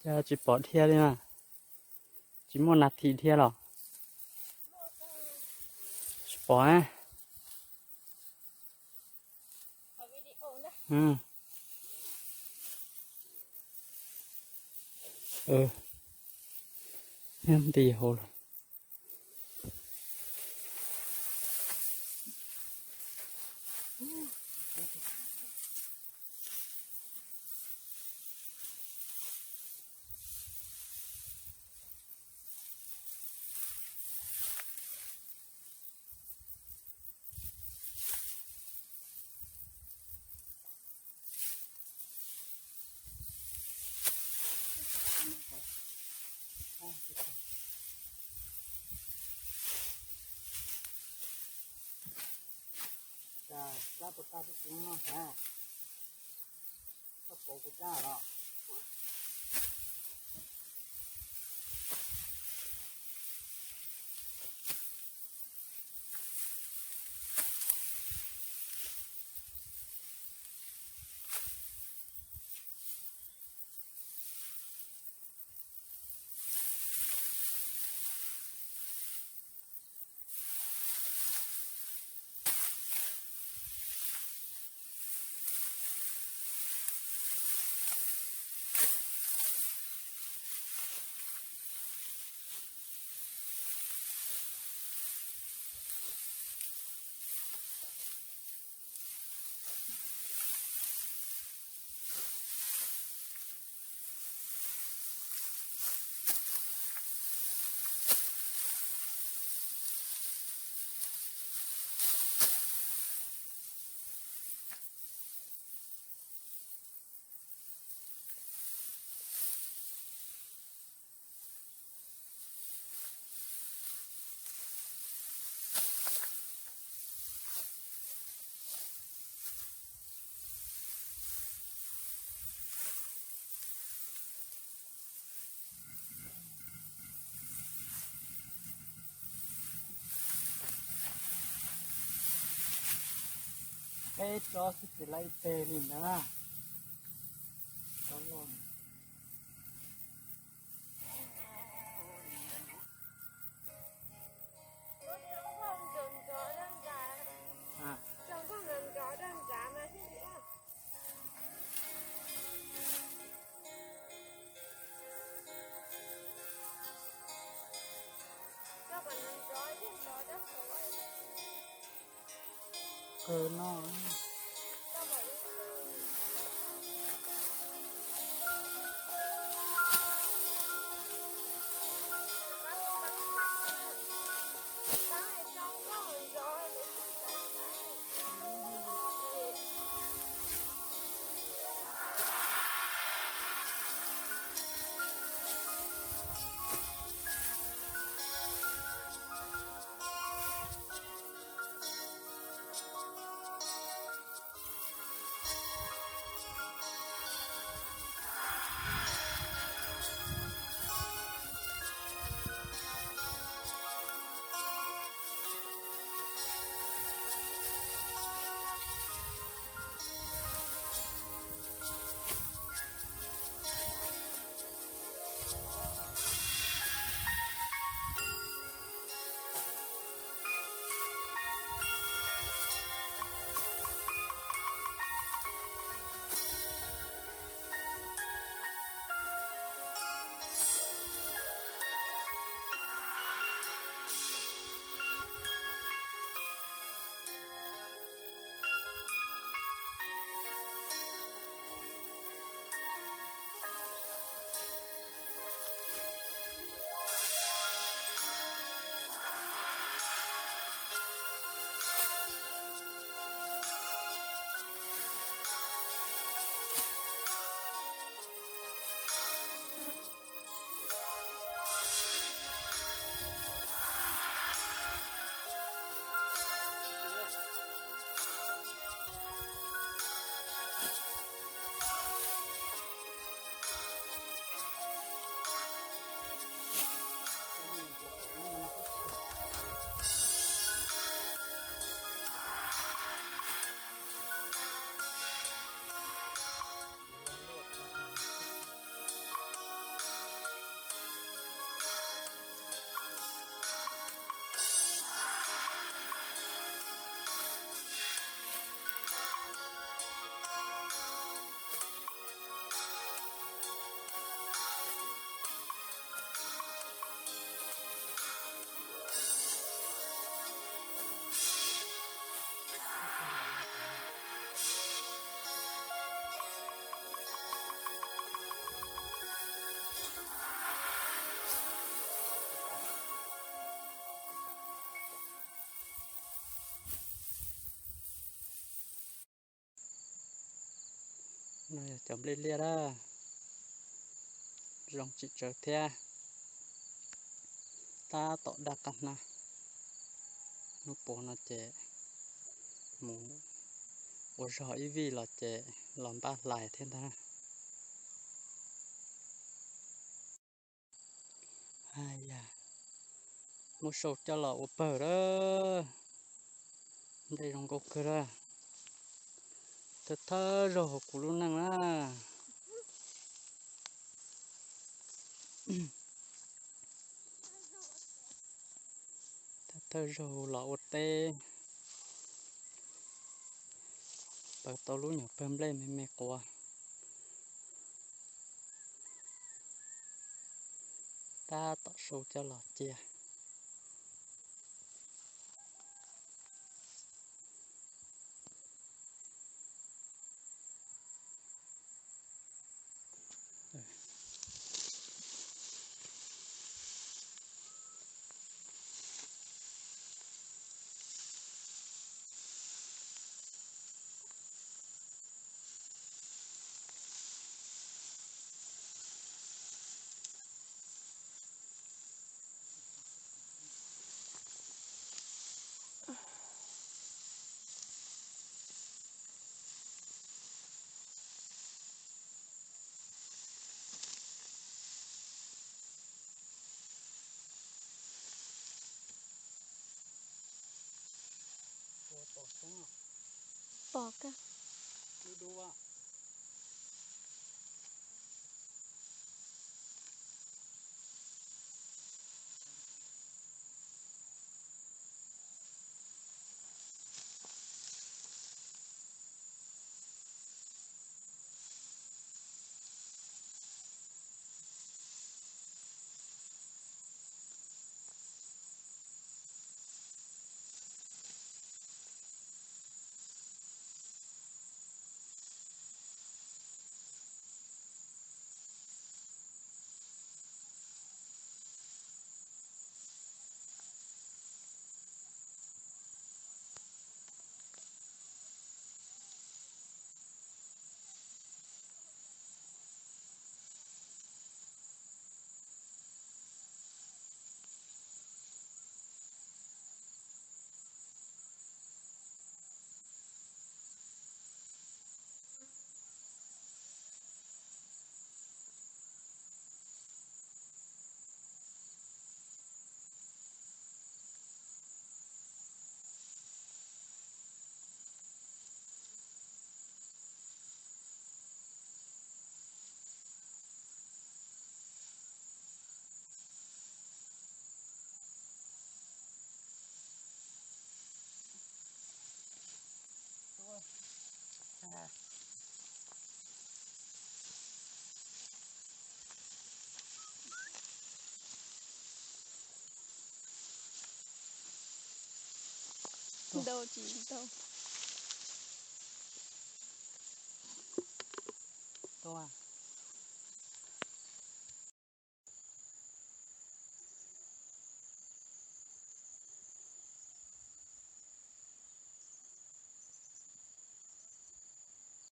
Cas tsis pom dhia li na? Tsis muaj nas thim dhia los? Tsis pom. Nti hauv lawm. Cas plab puas tag tib si no na? Koj pauv kuv cab los? Peb tsob xwb ces lawv ib teg li ntag na. Tsob loj. Kawg no. Yog cov nplej liaj a, zoo tsim tsawv thiab. Tab tom daj qab hnab, hnub puav no ces mus ua zog ib vij los ces los npaj hlais thiab ntag. Hais yas, muab sau coj los ua pawg a, nplej zoo nkauj kawg a, thawj thawj zaug hauv kuv lub neej na. Thawj thawj zaug los ua teb, pawg tau lub nyuag pawg nplej me me quav, tab tom sau coj los cia. Pom kawg. Ntau tsis ntau. Tuaj.